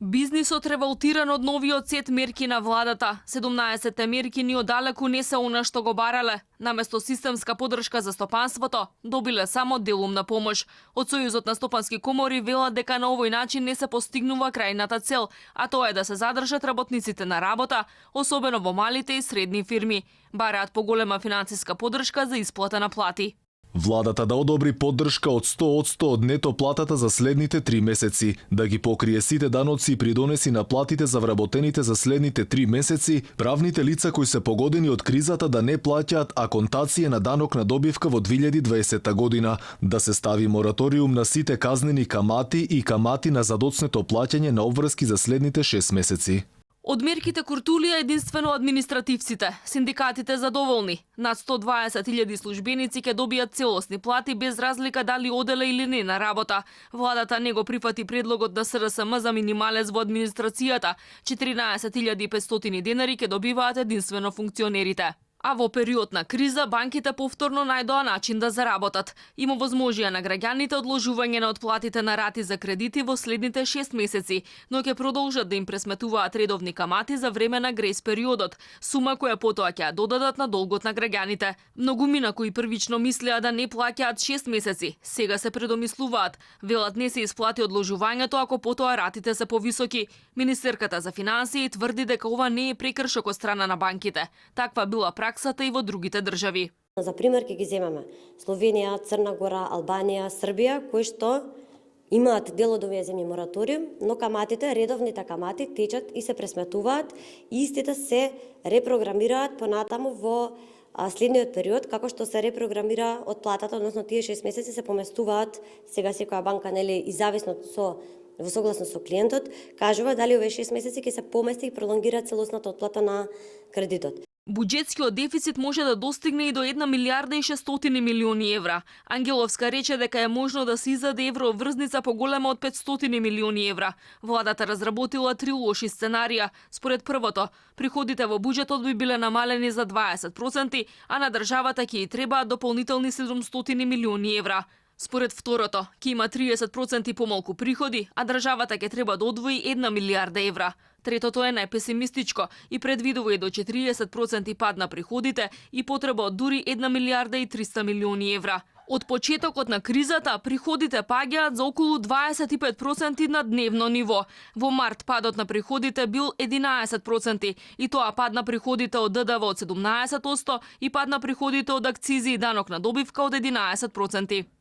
Бизнисот револтиран од новиот сет мерки на владата. 17 мерки ни одалеку не се она што го барале. Наместо системска подршка за стопанството, добиле само делумна помош. Од Сојузот на стопански комори велат дека на овој начин не се постигнува крајната цел, а тоа е да се задржат работниците на работа, особено во малите и средни фирми. Бараат поголема финансиска подршка за исплата на плати. Владата да одобри поддршка од 100% од нето платата за следните 3 месеци, да ги покрие сите даноци и придонеси на платите за вработените за следните 3 месеци, правните лица кои се погодени од кризата да не плаќаат аконтација на данок на добивка во 2020 година, да се стави мораториум на сите казнени камати и камати на задоцнето плаќање на обврски за следните 6 месеци. Од мерките куртулија единствено административците. Синдикатите задоволни. Над 120.000 службеници ќе добијат целосни плати без разлика дали оделе или не на работа. Владата не го прифати предлогот на СРСМ за минималец во администрацијата. 14.500 денари ќе добиваат единствено функционерите. А во период на криза, банките повторно најдоа начин да заработат. Има возможија на граѓаните одложување на отплатите на рати за кредити во следните 6 месеци, но ќе продолжат да им пресметуваат редовни камати за време на грейс периодот, сума која потоа ќе ја додадат на долгот на граѓаните. Многумина кои првично мислеа да не плаќаат 6 месеци, сега се предомислуваат. Велат не се исплати одложувањето ако потоа ратите се повисоки. Министерката за финансии тврди дека ова не е прекршок од страна на банките. Таква била праксата и во другите држави. За пример ќе ги земеме Словенија, Црна Гора, Албанија, Србија, кои што имаат делодови земји мораториум, но каматите, редовните камати течат и се пресметуваат и истите се репрограмираат понатаму во следниот период, како што се репрограмира од платата, односно тие 6 месеци се поместуваат, сега секоја банка нели и зависно во согласно со клиентот, кажува дали овие 6 месеци ќе се помести и пролонгира целосната отплата на кредитот. Буџетскиот дефицит може да достигне и до 1 милиарда и 600 милиони евра. Ангеловска рече дека е можно да се издаде евроврзница поголема од 500 милиони евра. Владата разработила 3 лоши сценарија. Според првото, приходите во буџетот би биле намалени за 20%, а на државата ќе и требаат дополнителни 700 милиони евра. Според второто, ќе има 30% помалку приходи, а државата ќе треба да одвои 1 милиарда евра. Третото е најпесимистичко и предвидува и до 40% пад на приходите и потреба од дури 1 милиарда и 300 милиони евра. Од почетокот на кризата, приходите паѓаат за околу 25% на дневно ниво. Во март падот на приходите бил 11% и тоа пад на приходите од ДДВ од 17% и пад на приходите од акцизи и данок на добивка од 11%.